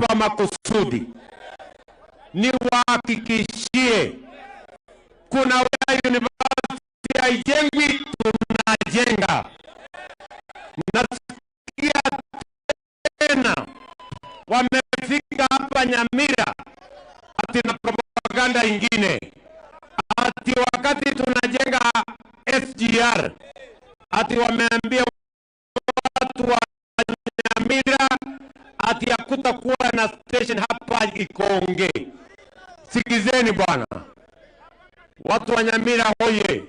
hapa makusudi niwahakikishie kuna university haijengwi, tunajenga. Nasikia tena wamefika hapa Nyamira ati na propaganda ingine, ati wakati tunajenga SGR, ati wameambia watu wa Nyamira ati hakutakuwa na station hapa Ikonge. Sikizeni bwana, watu wa Nyamira hoye!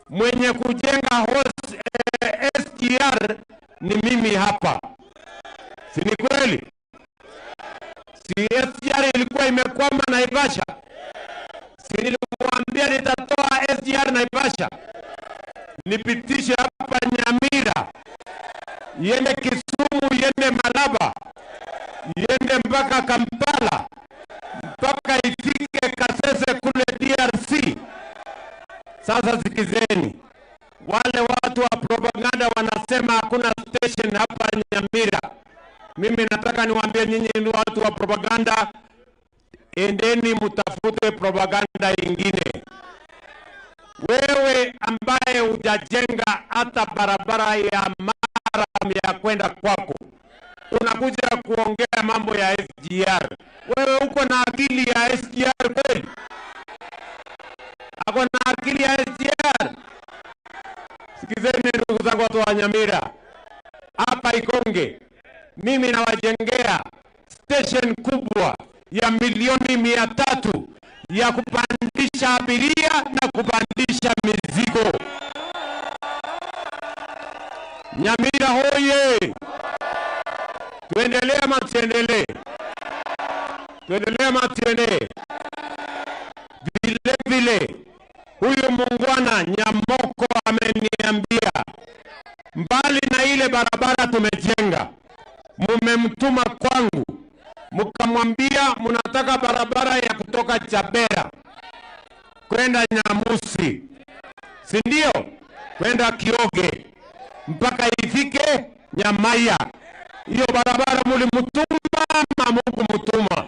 Mwenye kujenga SGR ni mimi hapa, si ni kweli? Si SGR ilikuwa imekwama Naivasha? Si nilimwambia nitatoa SGR Naivasha nipitishe hapa Nyamira, iende Kisumu, iende Malaba, iende mpaka Kampala, mpaka ifike Kasese kule DRC. Sasa sikizeni, wale watu wa propaganda wanasema hakuna station hapa Nyamira. Mimi nataka niwaambie nyinyi ni watu wa propaganda, endeni mtafute propaganda ingine. Wewe ambaye hujajenga hata barabara ya murram ya kwenda kwako, unakuja kuongea mambo ya SGR. Wewe uko na akili ya SGR kweli? Ako na akili ya SGR? Sikizeni ndugu zangu watu wa Nyamira, hapa Ikonge mimi nawajengea station kubwa ya milioni 300 ya kupandisha abiria na kupandisha mizigo. Nyamira hoye! Tuendelee ama tuendelee? Tuendelee ama tuendelee? Vile vile huyu muungwana Nyamoko ameniambia mbali na ile barabara tumejenga, mumemtuma kwangu mkamwambia mnataka barabara ya kutoka Chabera kwenda Nyamusi, si ndio? Kwenda Kioge mpaka ifike Nyamaya. Hiyo barabara mulimtuma ama mukumtuma?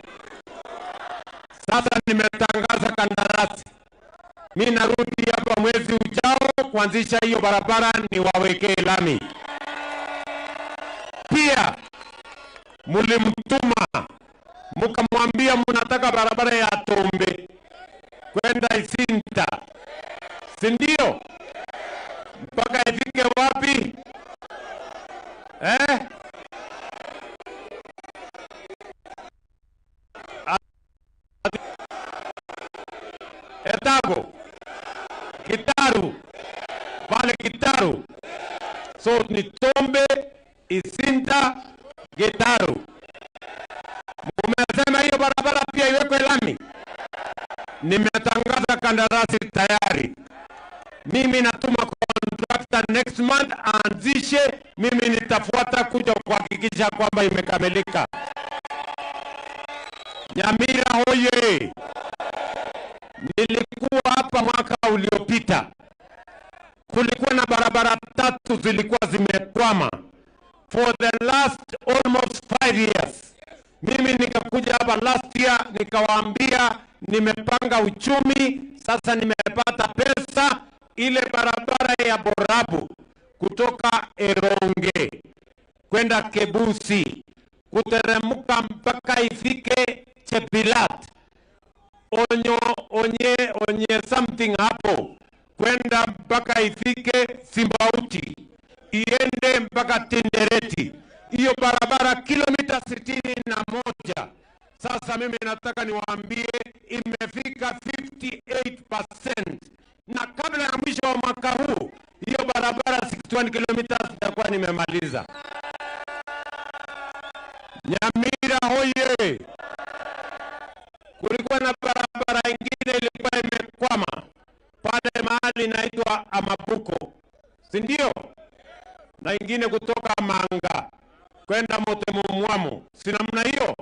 Sasa nimetangaza kandarasi, mi narudi hapa mwezi ujao kuanzisha hiyo barabara, niwawekee lami. Pia mulimtuma mkamwambia mnataka barabara ya Tombe kwenda Isinta, si ndio? Mpaka ifike wapi? Eh? Etago, Kitaru, pale Kitaru. So ni Tombe, Isinta, Gitaru. Mumesema hiyo barabara pia iwekwe lami. Nimetangaza kandarasi tayari. Mimi natuma contractor next month aanzishe, mimi nitafuata kuja kuhakikisha kwamba imekamilika. Nyamira hoye! Nilikuwa hapa mwaka uliopita, kulikuwa na barabara tatu zilikuwa zimekwama for the last almost 5 years. Mimi nikakuja hapa last year nikawaambia nimepanga uchumi, sasa nimepata pesa, ile barabara ya Borabu kutoka Eronge kwenda Kebusi kuteremka mpaka ifike Chepilat, onyo onye onye something hapo kwenda mpaka ifike Simbauti, iende mpaka Tindereti. Hiyo barabara kilomita 61. Sasa mimi nataka niwaambie imefika 58%, na kabla ya mwisho wa mwaka huu hiyo barabara 61 kilometers nitakuwa nimemaliza. Nyamira hoye! Kulikuwa na barabara ingine ilikuwa imekwama pale mahali inaitwa Amabuko, si ndio? Na ingine kutoka Manga kwenda Motemomwamu, si namna hiyo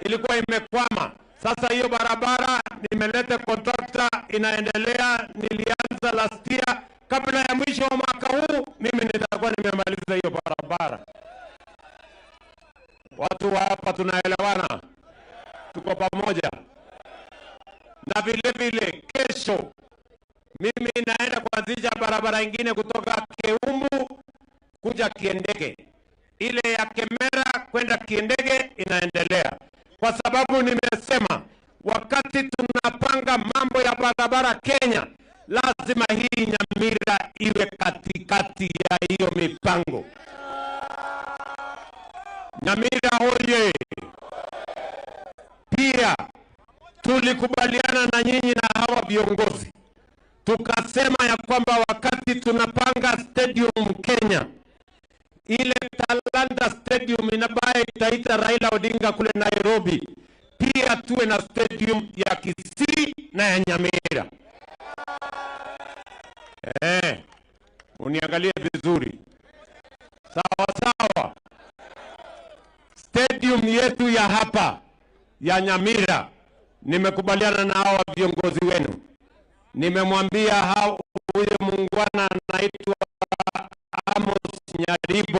ilikuwa imekwama. Sasa hiyo barabara nimeleta contractor, inaendelea. Nilianza last year, kabla ya mwisho wa mwaka huu mimi nitakuwa nimemaliza hiyo barabara. Watu wa hapa Hapa tunaelewana? Tuko pamoja. Na vile vile kesho mimi naenda kuanzisha barabara ingine kutoka Keumbu kuja Kiendege. Ile ya Kemera kwenda Kiendege inaendelea. Kwa sababu nimesema wakati tunapanga mambo ya barabara Kenya, lazima hii Nyamira iwe katikati ya hiyo mipango. Nyamira hoye! Pia tulikubaliana na nyinyi na hawa viongozi, tukasema ya kwamba wakati tunapanga stadium Kenya, ile Talanta Stadium inabaye itaita Raila Odinga kule Nairobi, pia tuwe na stadium ya Kisii na ya Nyamira. Uniangalie vizuri. Sawa sawa. Stadium yetu ya hapa ya Nyamira, nimekubaliana na hawa viongozi wenu. Nimemwambia hao huyo muungwana anaitwa Amos Nyaribo.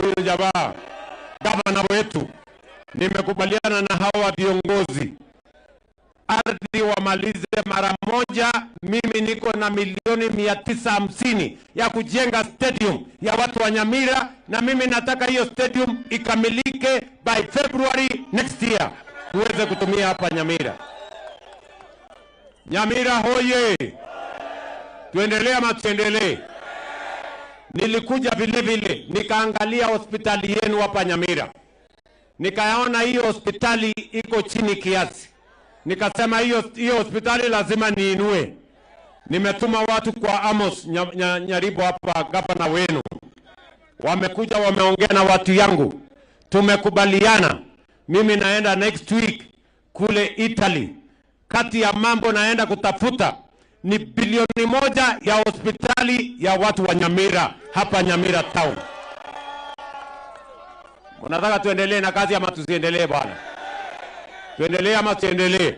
Huyo jamaa gavana wetu. Nimekubaliana na hawa viongozi, ardhi wamalize mara moja. Mimi niko na 950,000,000 ya kujenga stadium ya watu wa Nyamira, na mimi nataka hiyo stadium ikamilike by February next year, tuweze kutumia hapa Nyamira. Nyamira hoye! Tuendelee ama tuendelee? Nilikuja vile vile nikaangalia hospitali yenu hapa Nyamira, nikaona hiyo hospitali iko chini kiasi. Nikasema hiyo hospitali lazima niinue. Nimetuma watu kwa Amos Nyaribo hapa, gavana wenu. Wamekuja wameongea na watu yangu. Tumekubaliana. Mimi naenda next week kule Italy. Kati ya mambo naenda kutafuta ni 1 bilioni ya hospitali ya watu wa Nyamira hapa Nyamira town. Mnataka tuendelee na kazi ama tusiendelee bwana? Tuendelee ama tuendelee?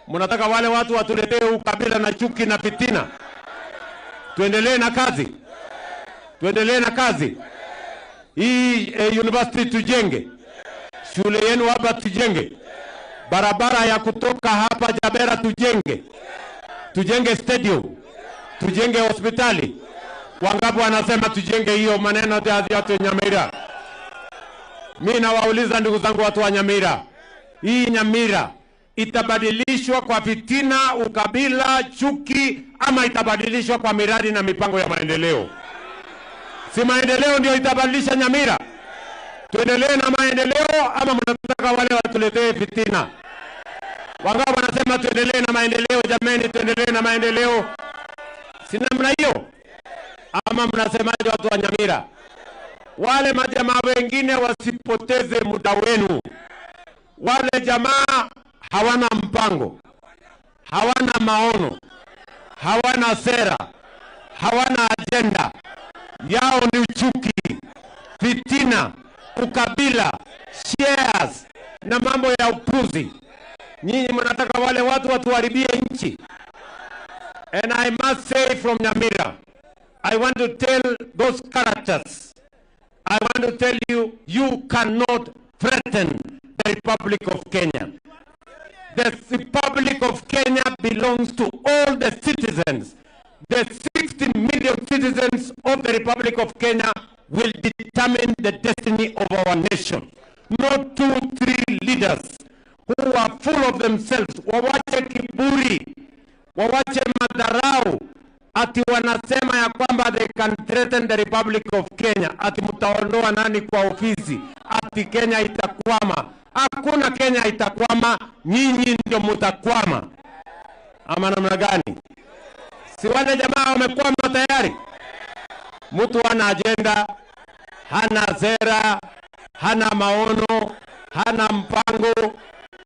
Mnataka wale watu watuletee ukabila na chuki na fitina? Tuendelee na kazi. Tuendelee na kazi. Hii university tujenge. Shule yenu hapa tujenge. Barabara ya kutoka hapa Jabera tujenge. Tujenge stadium. Tujenge hospitali. Wangapi wanasema tujenge hiyo maneno ya Nyamira? Mimi nawauliza ndugu zangu watu wa Nyamira, hii Nyamira itabadilishwa kwa fitina, ukabila, chuki, ama itabadilishwa kwa miradi na mipango ya maendeleo? Si maendeleo ndio itabadilisha Nyamira? Tuendelee na maendeleo ama mnataka wale watuletee fitina? Wangapi wanasema tuendelee na maendeleo? Jameni, tuendelee na maendeleo. Si namna hiyo? Ama mnasemaje watu wa Nyamira? Wale majamaa wengine wasipoteze muda wenu. Wale jamaa hawana mpango, hawana maono, hawana sera, hawana agenda. Yao ni chuki, fitina, ukabila, shares na mambo ya upuzi. Nyinyi mnataka wale watu watuharibie nchi. And I must say from Nyamira, I want to tell those characters, I want to tell you, you cannot threaten the Republic of Kenya. The Republic of Kenya belongs to all the citizens. The 60 million citizens of the Republic of Kenya will determine the destiny of our nation. Not 2, 3 leaders who are full of themselves. Wawache kiburi, wawache madharau. Ati wanasema ya kwamba they can threaten the Republic of Kenya. Ati mtaondoa nani kwa ofisi? Ati Kenya itakwama. Hakuna Kenya itakwama, nyinyi ndio mtakwama. Ama namna gani? Si wale jamaa wamekwama tayari? Mtu hana agenda, hana sera, hana maono, hana mpango.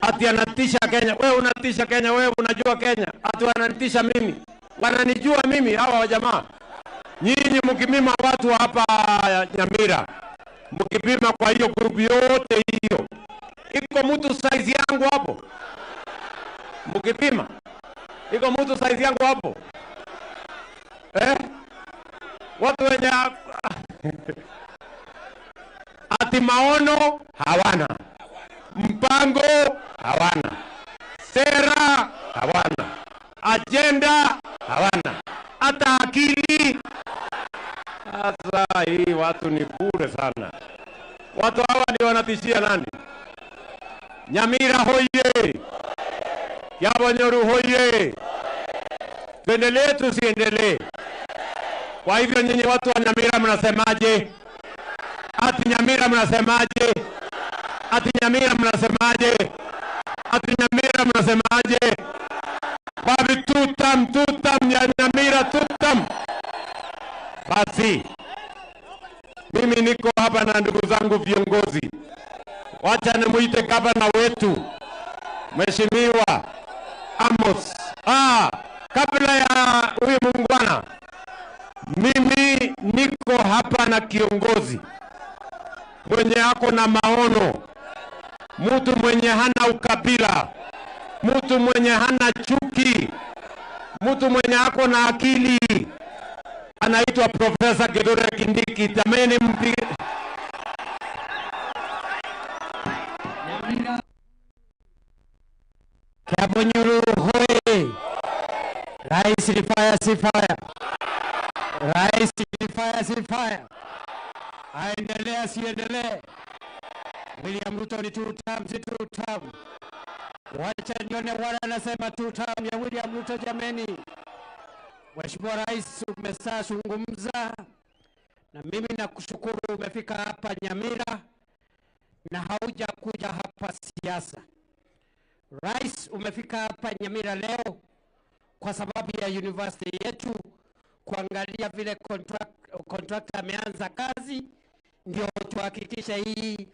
Ati anatisha Kenya. Wewe unatisha Kenya, wewe unajua Kenya. Ati wananitisha mimi. Wananijua mimi hawa jamaa. Nyinyi mkipima watu hapa Nyamira, mkipima kwa hiyo group yote hiyo, iko mtu size yangu hapo? Mkipima iko mtu size yangu hapo? Watu wenye Ati maono hawana, mpango hawana, sera hawana, agenda hawana, hata akili. Sasa hii watu ni bure sana. Watu hawa ndio wanatishia nani? Nyamira hoye! Kiabonyoru hoye! Tuendelee tusiendelee? Kwa hivyo nyinyi watu wa Nyamira mnasemaje? Ati Nyamira mnasemaje? Ati Nyamira mnasemaje? Ati Nyamira mnasemaje? Babi tutam tutam ya Nyamira tutam. Basi mimi niko hapa na ndugu zangu viongozi. Wacha nimuite gavana wetu Mheshimiwa Amos. Kabla ya huyu muungwana, mimi niko hapa na kiongozi mwenye ako na maono, mtu mwenye hana ukabila, mtu mwenye hana chuki, mtu mwenye ako na akili. Anaitwa Profesa Kithure Kindiki. Tameni mpige. Kiabonyoru hoye! Rais ni fire, si fire? Rais ni fire, si fire? Aendelee asiendelee? William Ruto ni two term, si two term? Wacha nione wale anasema two term ya William Ruto jameni. Mheshimiwa Rais, umeshazungumza na mimi nakushukuru, umefika hapa Nyamira na haujakuja hapa siasa. Rais, umefika hapa Nyamira leo kwa sababu ya university yetu, kuangalia vile contractor ameanza kazi, ndio tuhakikishe hii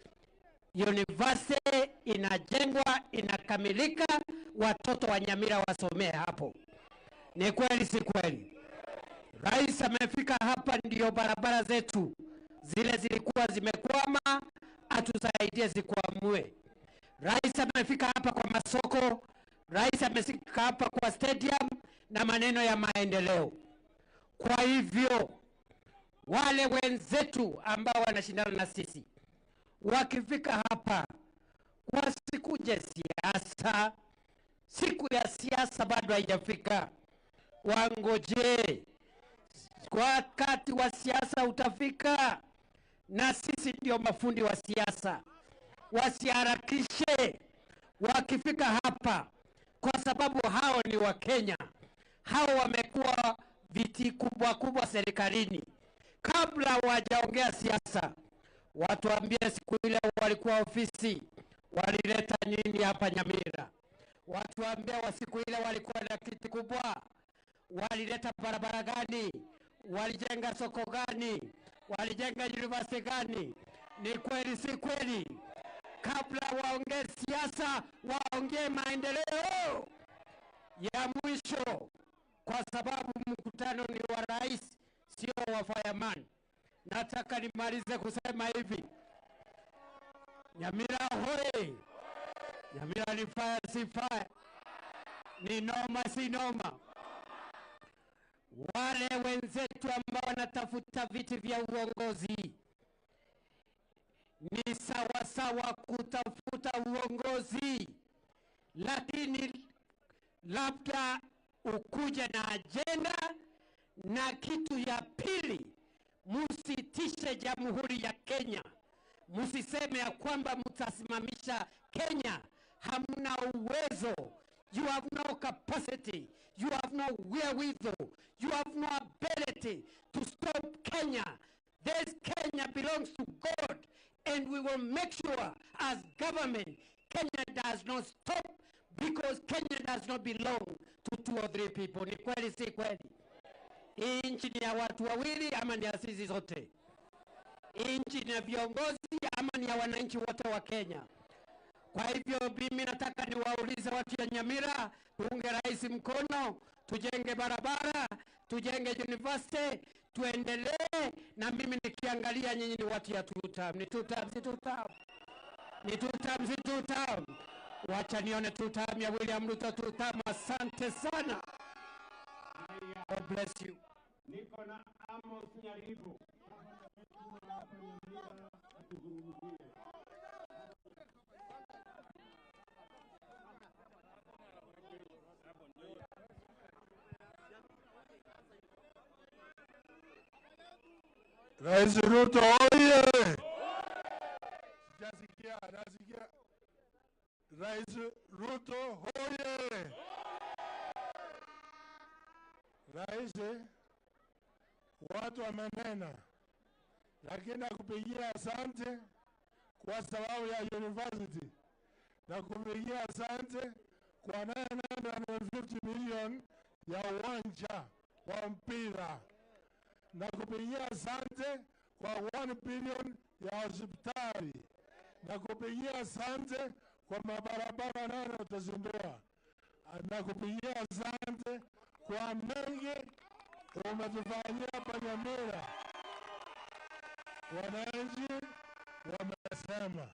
university inajengwa, inakamilika, watoto wa Nyamira wasomee hapo. Ni kweli si kweli? Rais amefika hapa ndio barabara zetu zile zilikuwa zimekwama atusaidie zikwamue. Rais amefika hapa kwa masoko, rais amefika hapa kwa stadium na maneno ya maendeleo. Kwa hivyo wale wenzetu ambao wanashindana na sisi wakifika hapa wasikuje siasa. Siku ya siasa bado haijafika. Wangoje, wakati wa siasa utafika, na sisi ndio mafundi wa siasa. Wasiharakishe wakifika hapa, kwa sababu hao ni wa Kenya. Hao wamekuwa viti kubwa kubwa serikalini. Kabla wajaongea siasa, watuambie siku ile walikuwa ofisi walileta nini hapa Nyamira. Watuambie wa siku ile walikuwa na kiti kubwa, walileta barabara gani, walijenga soko gani, walijenga university gani. Ni kweli si kweli? Kabla waongee siasa, waongee maendeleo. Ya mwisho, kwa sababu mkutano ni wa rais, sio wa fireman, nataka nimalize kusema hivi. Nyamira hoi! Nyamira ni fire si fire? Ni noma si noma? Wale wenzetu ambao wanatafuta viti vya uongozi, ni sawa sawa kutafuta uongozi, lakini labda ukuje na agenda. Na kitu ya pili, msitishe Jamhuri ya Kenya. Msiseme ya kwamba mtasimamisha Kenya. Hamna uwezo. You have no capacity. You have no wherewithal. You have no ability to stop Kenya. This Kenya belongs to God, and we will make sure as government Kenya does not stop, because Kenya does not belong to 2 or 3 people. Ni kweli si kweli? Hii nchi ni ya watu wawili ama ni ya sisi zote? Hii nchi ni ya viongozi ama ni ya wananchi wote wa Kenya? Kwa hivyo mimi nataka niwaulize watu ya Nyamira, tuunge rais mkono, tujenge barabara, tujenge university, tuendelee. Na mimi nikiangalia nyinyi ni watu ya two term. Ni two term, si two term? Ni two term, si two term? Wacha nione two term ya William Ruto, two term. Asante sana. God bless you. Niko na Amos Nyaribo. Rais Ruto oye! Sijasikia, nasikia. Rais Ruto oye! Rais, watu wamenena, lakini nakupigia asante kwa sababu ya university, na kupigia asante kwa 950 million ya uwanja wa mpira, na kupigia asante kwa 1 billion ya hospitali, na kupigia asante kwa mabarabara 8 utazindua, na kupigia asante kwa mengi umetufanyia hapa Nyamira. Wananchi wamesema,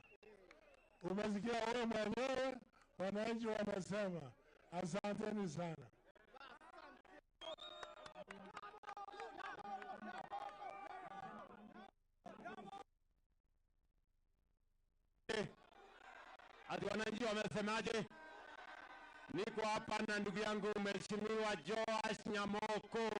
umesikia wewe mwenyewe, wananchi wamesema. Asanteni sana. Ati wananchi wamesemaje? Niko hapa na ndugu yangu Mheshimiwa Joash Nyamoko.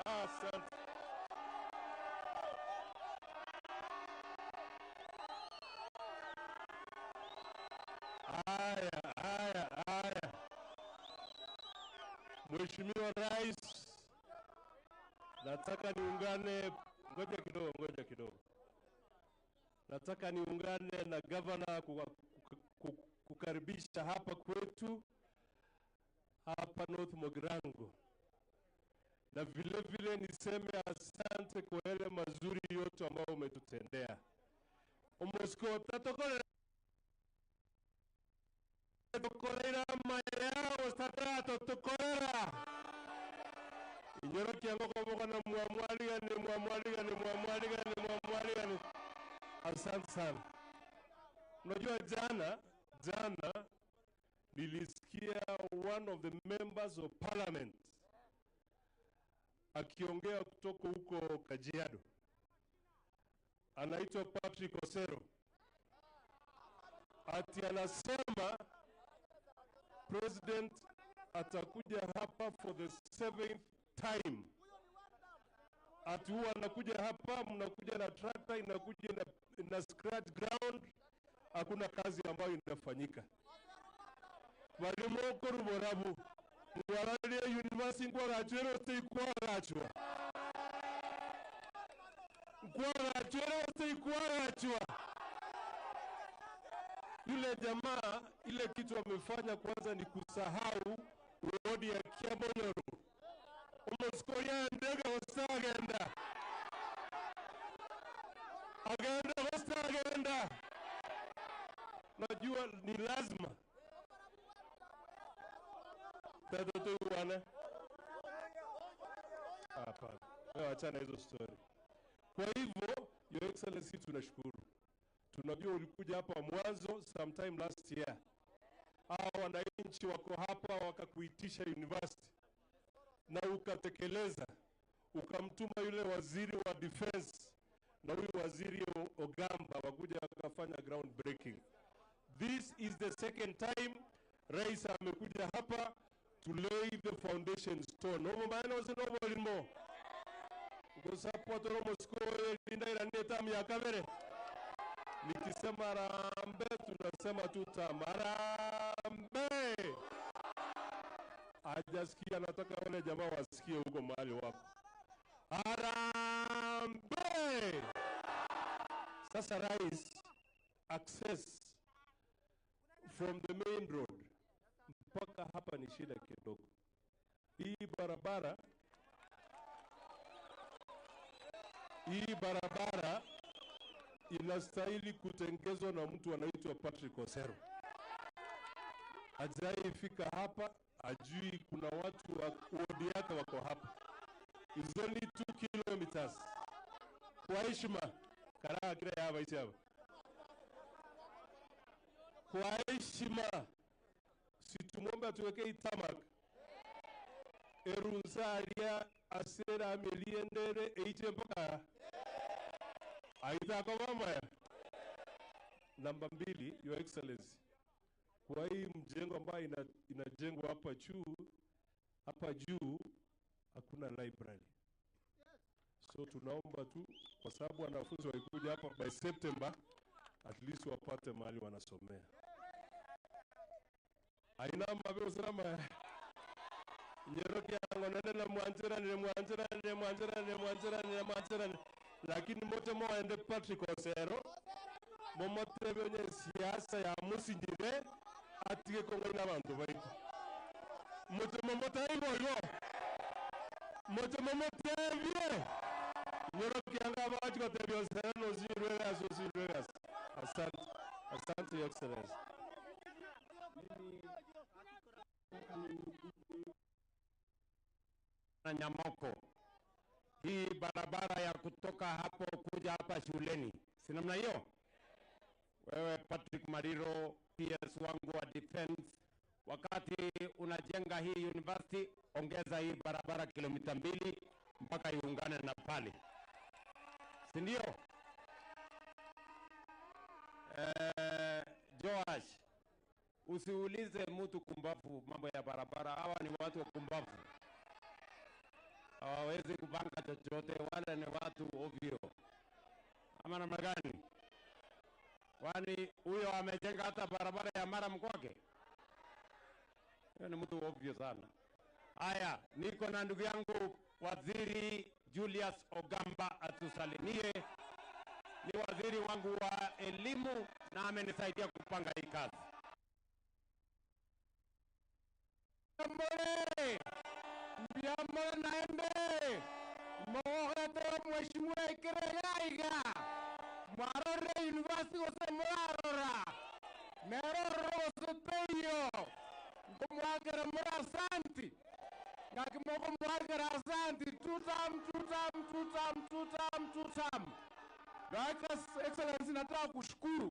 Asante. Haya, haya, haya. Mheshimiwa Rais, nataka niungane, ngoja kidogo, ngoja kidogo. Nataka niungane na governor kukaribisha hapa kwetu, hapa North Mugirango. Na vile vile niseme asante kwa yale mazuri yote ambayo umetutendea. Omosiko tatokorera tokorera mayao tatato tokorera. Inyoro kiango kwa na muamwaligani muamwaligani muamwaligani muamwaligani. Asante sana. Unajua jana nilisikia one of the members of parliament akiongea kutoka huko Kajiado. Anaitwa Patrick Osero. Ati anasema president atakuja hapa for the 7th time. Ati huwa anakuja hapa, mnakuja na tractor, inakuja na scratch ground, hakuna kazi ambayo inafanyika. Walimu koruborabu. Mwaralie university kwa rachwero si kwa rachwa. Kwa rachwero si kwa rachwa. Yule jamaa ile kitu amefanya kwanza ni kusahau wodi ya Kiabonyoro. Omoskoya ndege wasagenda. Agenda wasagenda. Najua ni lazima. Tatoto wana. Hapana. Wewe achana hizo story. Kwa hivyo, Your Excellency, tunashukuru. Tunajua ulikuja hapa mwanzo sometime last year. Hao wananchi wako hapa wakakuitisha university na ukatekeleza. Ukamtuma yule waziri wa defense na huyu waziri Ogamba wakuja wakafanya ground breaking. This is the second time Rais amekuja hapa to lay the foundation stone. Nomo maana osinobo limo. Ngosapo toro Moscow linda ila neta ya kabere. Nikisema rambe tunasema tutamarambe. Hajasikia, nataka wale jamaa wasikie huko mahali wako. Harambe. Sasa Rais, access from the main road mpaka hapa ni shida kidogo. Hii barabara inastahili kutengezwa na mtu anaitwa Patrick Osero. Hajaifika hapa, ajui kuna watu wa wodi yake wako hapa. It's only 2 kilometers. Kwa heshima, karaa kila ya hapa isi hapa. Kwa heshima, situmombe atuwekee tamak. Erunzaria asera ameliendere eije mpaka. Aita kwa mama ya. Namba 2, Your Excellency, kwa hii mjengo ambayo inajengwa hapa juu hakuna library. So tunaomba tu, kwa sababu wanafunzi walikuja hapa by September, at least wapate mahali wanasomea. Aina mabe usalama. Nyeroki yango nende na mwanzera ni mwanzera ni mwanzera ni mwanzera ni mwanzera, lakini mote mo ende Patrick Osero momote benye siasa ya musindire atige kongo ina bantu baitu. Mote momote hivyo hivyo. Mote momote hivyo. Nyeroki yango abaji kwa tebio Osero no zirwegas zirwegas. Asante. Asante Your Excellency. Na Nyamoko, hii barabara ya kutoka hapo kuja hapa shuleni, si namna hiyo? Wewe Patrick Mariro, PS wangu wa defense, wakati unajenga hii university, ongeza hii barabara kilomita 2 mpaka iungane na pale, si ndio? Joash, usiulize mtu kumbafu mambo ya barabara. Hawa ni watu wa kumbafu, hawawezi kupanga chochote, wale ni watu ovyo. Ama namna gani? Kwani huyo amejenga hata barabara ya Maram kwake? Huyo ni mtu ovyo sana. Haya, niko na ndugu yangu Waziri Julius Ogamba atusalimie. Ni waziri wangu wa elimu na amenisaidia kupanga hii kazi. Mbore! Mbiamore naembe! Mwogote mheshimiwa Ikiregaiga! Mwarore University gose mwarora! Meroro gose teiyo! Nkumwakera muri asanti! Ngakimoko mwakera asanti! Tutam, tutam, tutam, tutam, tutam! Your Excellency, nataka kushukuru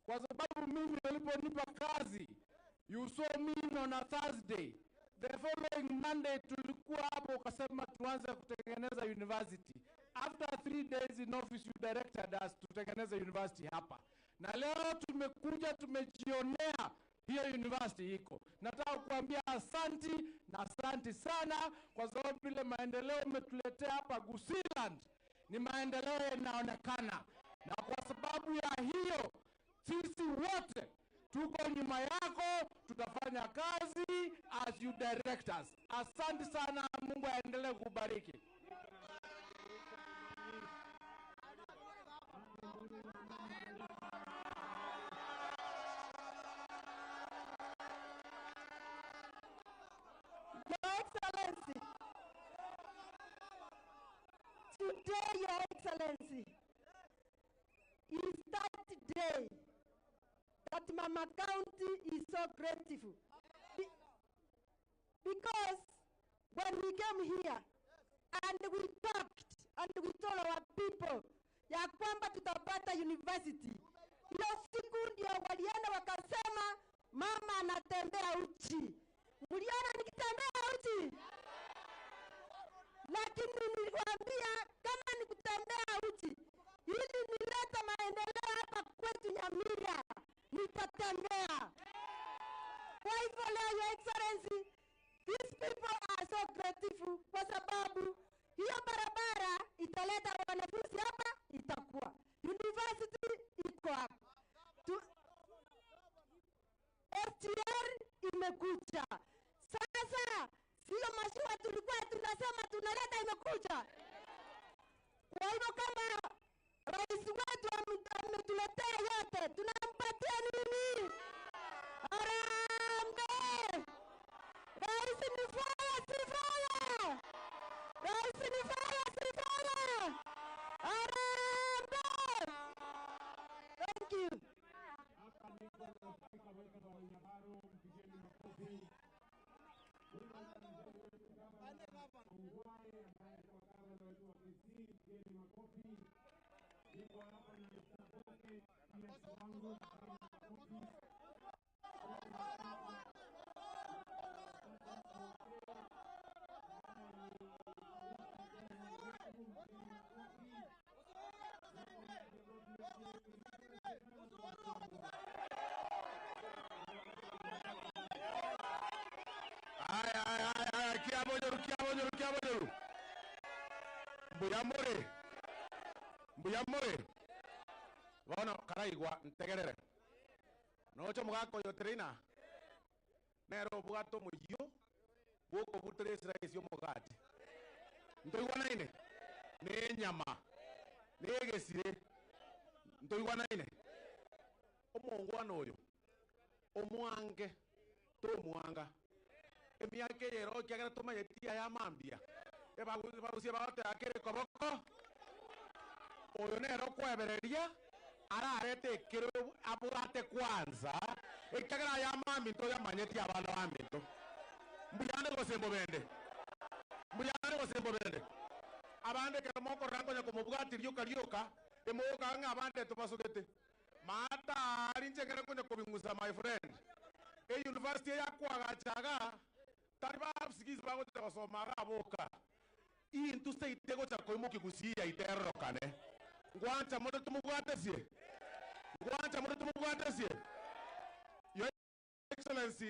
kwa sababu mimi uliponipa kazi, you saw me on a Thursday. The following Monday tulikuwa hapo ukasema tuanze kutengeneza university. After 3 days in office you directed us tutengeneze university hapa. Na leo tumekuja tumejionea hiyo university iko. Nataka kuambia asanti na asanti sana kwa sababu vile maendeleo umetuletea hapa Gusiiland ni maendeleo yanaonekana. Na kwa sababu ya hiyo sisi wote tuko nyuma yako, tutafanya kazi as you direct us. Asante sana, Mungu aendelee kubariki. Your Excellency, today, Your Excellency, is that day that Mama County is so grateful. Because when we came here and we talked and we told our people ya kwamba tutapata university, hiyo siku ndio walienda wakasema mama anatembea uchi. Mliona nikitembea uchi? Lakini niliwaambia kama nikutembea uchi ili nilete maendeleo hapa kwetu Nyamira, nitatembea. Kwa hivyo leo, Your Excellency, these people are so grateful kwa sababu hiyo barabara italeta wanafunzi hapa, itakuwa university iko hapa, SGR imekuja. Sasa sio mashua tulikuwa tunasema tunaleta, imekuja. Kwa hivyo kama rais wetu ametuletea yote, tunampatia nini? Harambee! Rais ni fire, si fire! Rais ni fire, si fire! Harambee! Thank you. Kiaboru Mbuyamore Mbuyamore bono karaigwa ntegerere nocho mugako yo trainer nero bwato muyo bwoko butere slice yo mugati ntoigwanaine ne nyama ne gesire ntoigwanaine omongwana oyo omwange tomwanga emiaka eyero kiagera tomanyetia ya mambia ebagusie bagoteakere koboko oyo nero kwebereria ararete ekero abwate kwanza ekiagera ya maminto yamanyetie abana baminto mbuyande gose mbobende mbuyande gose mbobende abande kero mokorora nkonya komobwati rioka rioka emoka ng'a abande tobasogete mata ari nche ngere konya kobing'usa my friend e university yakwagachaga tari basigizi bagocha gosoma gaboka intu seite gocha koimoki gusia iterorokane ngwancha moto tumubwatesie ngwancha moto tumubwatesie. Your Excellency